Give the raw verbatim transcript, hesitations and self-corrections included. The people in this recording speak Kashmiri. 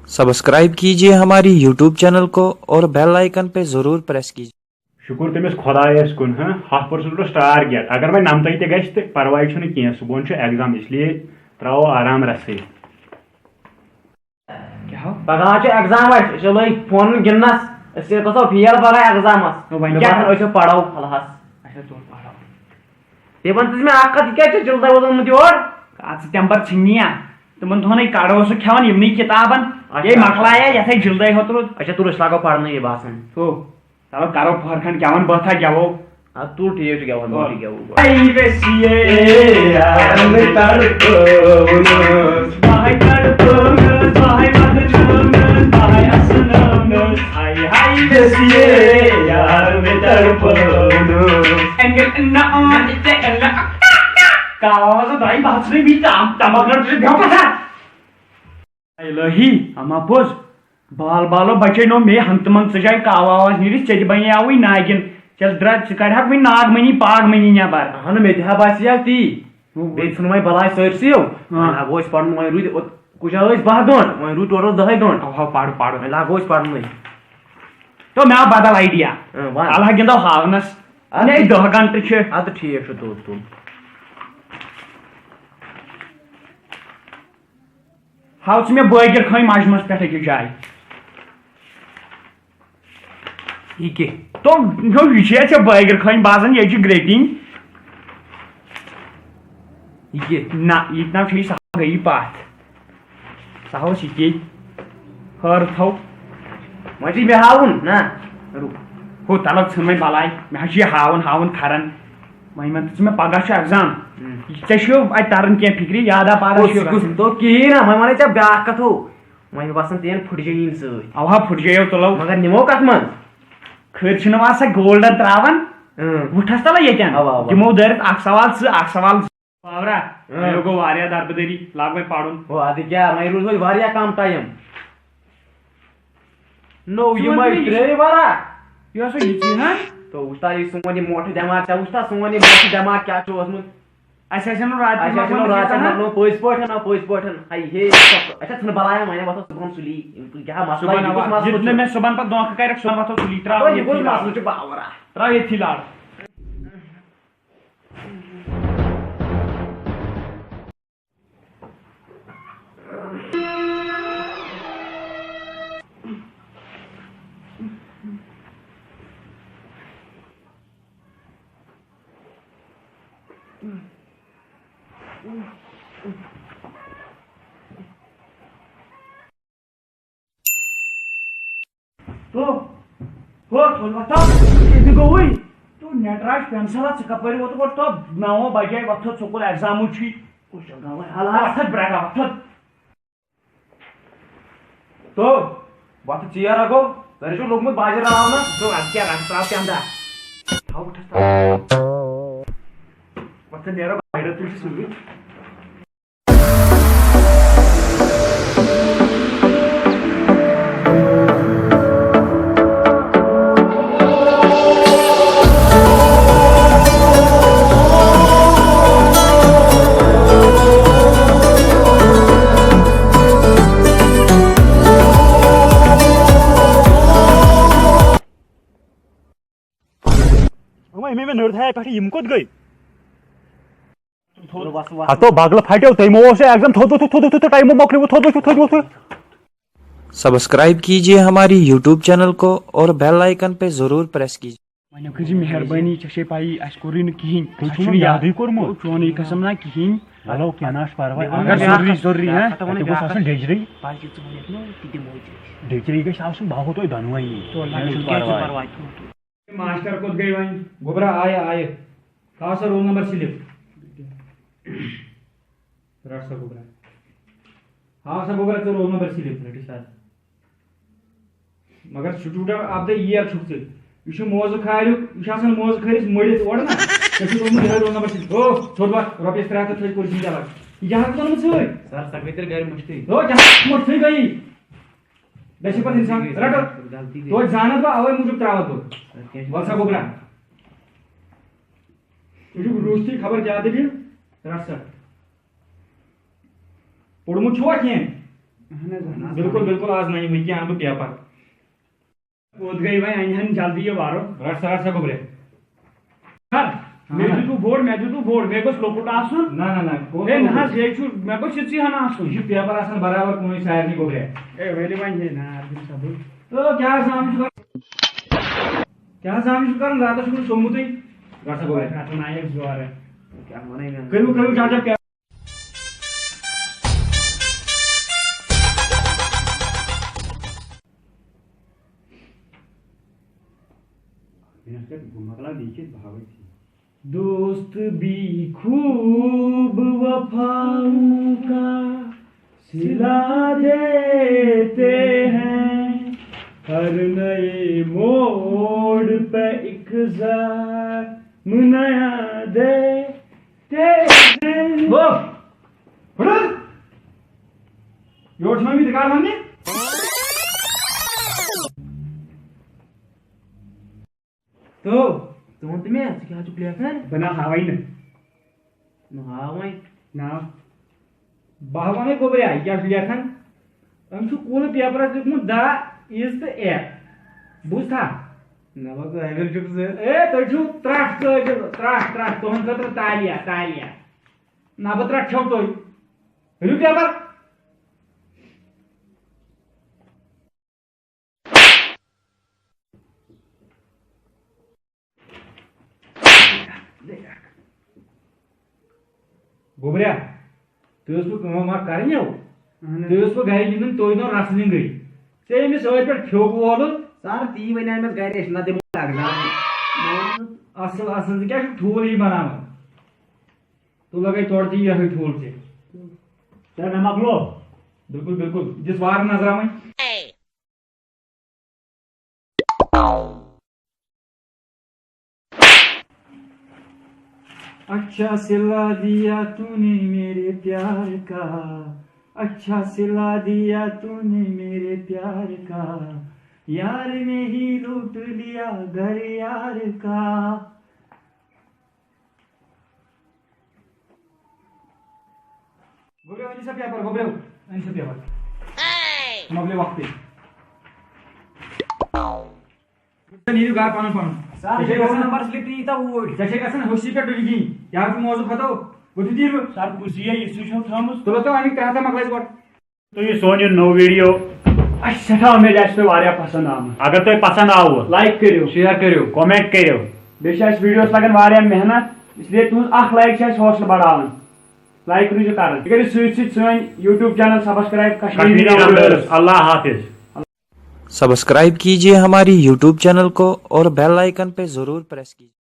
सब्सक्राइब कीजिए हमारी यूट्यूब चैनल को और बेल आइकन पे ज़रूर प्रेस कीजिए। شُکُر تٔمِس خۄدایَس کُن، ہاں، ہَتھ percent اوس target۔ اگر وۄنۍ نَمتَے تہِ گژھِ تہٕ پَرواے چھُنہٕ کینٛہہ، صُبحَن چھُ exam، اس لیے ترٛاوو آرام رَسٕے۔ کیٛاہ ہو؟ پگاہ چھُ exam اَسہِ، أسۍ چھِ لٔگۍ فونَن گِنٛدنَس، أسۍ تہِ گژھو fail پگاہ examس۔ وۄنۍ مےٚ کیٛاہ؟ باسان أسۍ پَرو الحس۔ اچھا، ژٕ پَرو۔ بیٚیہِ وَن تہٕ ژٕ مےٚ اَکھ کَتھ، یہِ کیٛازِ چھُ جلدی ووتمُت یور؟ اَتھ ژٕ تَمہِ پَتہٕ ژھٕنہِ یا تِمَن دۄہَن ہے کَڑو سُہ کھٮ۪وان یِمنٕے کِتابَن۔ اچھا۔ یے مۄکلایے، یَتھ ہے جلدی ہوترُت۔ اچھا، تُل، أسۍ لاگو پَرنُے یہِ باسان۔ ہُہ۔ چلو کرو فخر خان گٮ۪وَن بٲتھا گٮ۪وو۔ آ، تُل ٹھیٖک چھُ گٮ۪وَن، بہٕ تہِ گٮ۪وٕ۔ ہاے ویسیے یار مےٚ تڑپٲونَس۔ بہٕ ہاے تڑپٲونَس، بہٕ ہاے بدنٲونَس، بہٕ ہاے اَسنٲونَس۔ ہاے ہاے ویسیے یار مےٚ تڑپٲونَس۔ انگل انا آن تے الا۔ کاوازٕ درٛاے باسرٕے بیٚیہِ تام، تمبکھ رَٹ ژٕ بیٚہو پَتھر۔ الہی، اما پوٚز۔ بال بالو بچے نو مے ہنگتہٕ منٛگ ژٕ جایہِ کاو آواز نیٖرِتھ، ژےٚ تہِ بنے آوٕے ناگِن۔ ژےٚ درٛا-، ژٕ کڑہکھ وٕنہِ ناگ مٔنی پاگ مٔنی نٮ۪بر۔ اہن، مےٚ تہِ ہا باسیو تی۔ ہُہ۔ بیٚیہِ ژھٕن وۄنۍ بلاے سٲرسٕے۔ ہاں۔ وۄنۍ لاگو أسۍ پرُن، وۄنۍ روٗدۍ اوٚت-، کُجا ٲسۍ باہ گٲنٛٹھ، وۄنۍ روٗدۍ total دَہَے گٲنٛٹھ۔ اَوا، پَرُن، پَرُن۔ وۄنۍ لاگو أسۍ پرنُے۔ تو مےٚ آو بدل idea۔ اۭں، وَن۔ الہا گِنٛدو ہاونس۔ اَدٕ نے ٹھیٖک۔ دَہ گھنٹہٕ چھِ۔ اَدٕ ٹھیٖک چھُ، تُل، تُل۔ ہاو ژٕ مےٚ بٲگِر خٲنۍ مَنٛزٕ منٛزٕ پٮ۪ٹھ أکِس جایہِ۔ یہِ کہِ؟ تو، جو، یہِ چھِ ژےٚ بٲگِر خٲنۍ باسان، ییٚتہِ چھِ گرٛیٹِنٛگ۔ یہِ کہِ؟ نہ، یہِ تہِ نہ چھُ، یہِ سہل گٔیی پَتھ۔ سہل چھِ یہِ کہِ؟ ہٲر تھاو۔ وۄنۍ چھِ مےٚ ہاوُن، نہ۔ رُک۔ ہُہ تَلہٕ ژھٕن وۄنۍ بَلاے، مےٚ حظ چھُ یہِ ہاوُن، ہاوُن کھَران۔ وۄنۍ وَن تہٕ ژٕ مےٚ، پگاہ چھُ exam۔ ہُم۔ ژےٚ چھُو اَتہِ تَران کینٛہہ فِکرِ، یادہ پارہ کُس، چھُ کُس، گژھُن۔ تو کِہیٖنۍ نہ، وۄنۍ وَنے ژےٚ بیٛاکھ کَتھ ہُہ۔ وۄنۍ باسان ترٛٮ۪ن پھٕٹجٲیِن سۭتۍ۔ اَوا، پھٕٹجٲیو تُلو۔ مگر نِمو کَتھ منٛز؟ کھٔرۍ چھِنہٕ وَسان گولڈَن ترٛاوان۔ اۭں۔ وٕٹھَس تَلہ ییٚتٮ۪ن۔ اَوا، اَوا۔ دِمو دٲرِتھ اَکھ سوال ژٕ، اَکھ سوال۔ باورا، اۭں۔ وۄنۍ گوٚو واریاہ دربٕدٔری، لاگ وۄنۍ پَرُن۔ ہو، اَدٕ کیٛاہ، وۄنۍ روٗد وۄنۍ واریاہ کَم time۔ نو، ژٕ یِمَے وَن مےٚ یہِ۔ ترٛے وَرا۔ یہِ ہسا یہِ ژٕے ہا؟ تو وٕچھتا، یہِ سون یہِ موٹھٕ دٮ۪ماغ چھا، وٕچھتا سون یہِ موٹھٕ دٮ۪ماغ کیٛاہ چھُ اوسمُت؟ اَسہِ آسہِ نہٕ راتھ اَسہِ آسہِ نہٕ مۄکلان راتھ کیٛاہ ہا؟ مۄکلان، پٔزۍ پٲٹھۍ ہا، پٔزۍ پٲٹھۍ۔ ہاے ہے، اَسہِ چھا ژھٕنہٕ بَلایا، وۄنۍ وۄتھو صُبحن سُلی۔ یہِ کیٛاہ مسلہٕ؟ صُبحن یہِ کُس اَوا، مسلہٕ ییٚتہِ نہٕ چھُ؟ مےٚ صُبحن پَتہٕ دھونٛکھٕ کَرٮ۪کھ، صُبحن وۄتھو سُلی، ترٛاو اَوا، یہِ ییٚتھی کُس لَڑ۔ مسلہٕ چھُ باورا؟ ترٛاو ییٚتھی لَڑ۔ تو، ہو، تھوٚد وۄتھو۔ ییٚتہِ گوٚوُے۔ تو، نٹراج پینسل ہا، ژٕ کپٲرۍ ووتُکھ گۄڈٕ؟ تو، نَو بجے وۄتھو، سکوٗل ایگزامٕے چھُے۔ کُس چھُ گاوَے؟ حالہ وۄتھ، برٛکھ وۄتھ۔ تو، وۄتھ ژیر ہا گوٚو۔ تۄہہِ چھُو لوٚگمُت باجہِ راونس۔ تو، اَدٕ کیٛاہ، رَٹھ ترٛاو چندا۔ تھاو اُٹھس تھاو۔ وۄتھ نیرو، بایرٕ تُل چھِ سُلہِ۔ اما، امی مےٚ نٔر تھایہِ پٮ۪ٹھٕ، یِم کوٚت گٔے؟ ہتو بغلہٕ پھٹیو، تٔمۍ اوس یہِ ایگزام تھوٚد ووٚتھُے، تھوٚد ووٚتھُے تہٕ ٹایمو مۄکلیو، تھوٚد ووٚتھُے، تھوٚد ووٚتھُے۔ سبسکرائب کیجیے ہماری یوٹیوب چینل کو اور بیل آئیکن پہ ضرور پریس کیجیے۔ وۄنۍ کٔرۍ زِ مہربٲنی، ژےٚ چھے پَیی، اَسہِ کوٚرُے نہٕ کِہیٖنۍ۔ تُہۍ اَسہِ چھُو چھُنہٕ نہٕ یادٕے یاد کوٚرمُت۔ چونُے قسم نہ کِہیٖنۍ۔ چلو، کینٛہہ نہ حظ پرواے۔ اگر ضروٗری، ضروٗری، ہہ؟ تَتہِ گوٚژھ آسُن ڈیجرٕے۔ باقٕے ژٕ وَنکھ نہٕ، تہِ دِمو أسۍ۔ ڈیجرٕے گژھِ آسُن، بہٕ ہاوہو تۄہہِ دۄنوَے۔ تُل، کینٛہہ نہ حظ چھُنہٕ پرواے۔ ماسٹر کوٚت گٔے وۄنۍ؟ گوٚبرا، آیہِ، آیہِ۔ تھاو سا رول نمبر سلپ۔ رٹ سا گوٚبرا۔ ہاو سا گوٚبرا ژےٚ رول نمبر سلپ۔ رٔٹِو سا۔ مگر student of the year چھُکھ ژٕ۔ یہِ چھُ موزٕ کھاریُک، یہِ چھُ آسان موزٕ کھٲرِس مٔڑِتھ اورٕ نا۔ ژےٚ چھُکھ اوٚنمُت یِہوٚے رول نمبر سلپ۔ او، ژھوٚٹ وَٹھ، رۄپیَس ترٛےٚ ہَتھ تہٕ تھٲے کُرسی تَلَس۔ یہِ کیٛاہ ہَتھ اوٚنمُت ژٕ؟ سر، سۄ گٔے تیٚلہِ گرِ مٔشتٕے۔ او، کیٛاہ ہَتھ مٔشتٕے گٔیی؟ مےٚ چھِ پَتہٕ اِنسان، غلطی گٔے، رَٹو۔ غلطی گٔے۔ توتہِ زانَتھ بہٕ، اَوَے موٗجوٗب ترٛاوَتھ بہٕ۔ سر، کیٛاہ چھُ وَل سا گوٚبرا۔ ژٕ چھُکھ روٗستی خبر کیٛاہ دٔلیٖل؟ رَٹ سا۔ پوٚرمُت چھُوا کینٛہہ؟ اہن حظ، اہن حظ۔ بالکل، بالکل، آز نَیہِ وِکہِ اَنہٕ بہٕ پیپر۔ کوٚت گٔے وۄنۍ؟ اَنہِ ہن جلدی یہِ وَرُق۔ رَٹ سا، رَٹ سا گوٚبرے۔ سر، مےٚ اہن۔ دیُتوٕ بوٚڑ، مےٚ دیُتوٕ بوٚڑ، مےٚ گوٚژھ لۄکُٹ آسُن۔ نہ، نہ، نہ، کوٚت ہے، نہ گوٚبرے؟ حظ، یے چھُ، مےٚ گوٚژھ یِژٕے ہن آسُن۔ یہِ چھُ پیپر آسان برابر کُنُے سارنٕے گوٚبرے۔ ہے، ؤلِو وۄنۍ، ہے، نار دِم سا بہٕ۔ تو کیٛاہ حظ آمُت چھُ کران؟ کیٛاہ حظ آمُت چھُ کران؟ راتس چھُکھ نہٕ سومُتٕے۔ رَٹ سا گوٚبرے۔ رَٹُن آیَکھ زورٕ۔ کیٛاہ وَنَے مےٚ؟ کٔرِو، کٔرِو چاچا پیپر۔ مےٚ چھُ بہٕ مۄکلاو لیٖکھِتھ، بہٕ ہاوَے ژےٚ۔ دوست بھی خوب وفاؤں کا صلہ دیتے ہیں، ہر نئے موڑ پہ ایک زخم نیا دیتے ہیں۔ ہو، ہُرُن۔ یور چھُنہ مےٚ دُکان وَننہِ۔ تو، ژٕ وَن تہٕ مےٚ، ژٕ کیٛاہ چھُکھ لیکھان؟ بہٕ نہ ہاوَے نہٕ۔ نہ ہاو وۄنۍ۔ نہ۔ بہٕ ہا وَنَے گوٚبریا، یہِ کیٛاہ چھُ لیکھان؟ أمۍ چھُ کُل پیپرَس لیوٗکھمُت دَ، اِز تہٕ اے۔ بوٗزتھا؟ نہ بہٕ کٲبِل چھُکھ ژٕ۔ اے، تُہۍ چھِو ترٛٹھ کٲبِل، ترٛٹھ، ترٛٹھ، تُہٕنٛدِ خٲطرٕ تالیہ، تالیہ۔ نہ بہٕ ترٛٹھ چھَو تُہۍ۔ رٔٹِو پیپر۔ گوٚبریا، تُہۍ ٲسوٕ کٲم اکھ کرٕنۍ یو۔ اہن حظ۔ تُہۍ ٲسوٕ گرِ گِنٛدُن، تُہۍ دِنو wrestling۔ ژےٚ أمِس أتھۍ پٮ۪ٹھ پھیوٚک وولُن۔ سر، تی وَنیٛاے مےٚ گرِ، أسۍ نہ دِمو لگناونہٕ۔ اصل، اصل، ژٕ کیٛاہ چھُکھ ٹھوٗل ہی بناوان؟ تُل لگے تورٕ تہِ یِہوٚے ٹھوٗل ژےٚ۔ سر، مےٚ مۄکلو۔ بِلکُل، بِلکُل، دِس وارٕ نظرا وۄنۍ۔ اچھا صلہ دیا تو نے میرے پیار کا، اچھا صلہ دیا تو نے میرے پیار کا، یار نے ہی لوٹ لیا گھر یار کا۔ گوٚبریو، أنِو سا پیپر، گوٚبریو، أنِو سا پیپر۔ مۄکلیو وقتٕے۔ ژٕ نیٖرِو گرٕ پنُن پنُن۔ سر، ژےٚ چھے میون گژھان، نمبر slip یی تا اوٗرۍ۔ ژےٚ چھے گژھان ہوٚسہِ پٮ۪ٹھ ڈُلگی۔ کیٛاہ چھُ موضوع ختم؟ ؤتھِو تیٖرِو۔ سر، کُس یہِ، یہِ سُہ چھُو تھٲومٕژ؟ تُلو تو اَمیُک تحت مۄکلٲیِتھ گۄڈٕ۔ تہٕ یہِ سون یہِ نوٚو video۔ اَسہِ چھِ سٮ۪ٹھاہ اُمید آسہِ تۄہہِ واریاہ پسنٛد آمُت۔ اگر تۄہہِ پسنٛد آوٕ، like کٔرِو۔ Share کٔرِو۔ Comment کٔرِو۔ بیٚیہِ چھِ اَسہِ videoس لگان واریاہ محنت، اس لیے تُہُنٛد اکھ like چھِ اَسہِ حوصلہٕ بڑاوان۔ Like روٗزِو کران۔ بیٚیہِ کٔرِو سۭتۍ سۭتۍ سٲنۍ YouTube channel subscribe Kashmiri Kashmiri numbers. Numbers. اللہ حافظ۔ سبسکرائب کیجیے ہماری یوٹیوب چینل کو اور بیل آئیکن پہ ضرور پریس کیجیے۔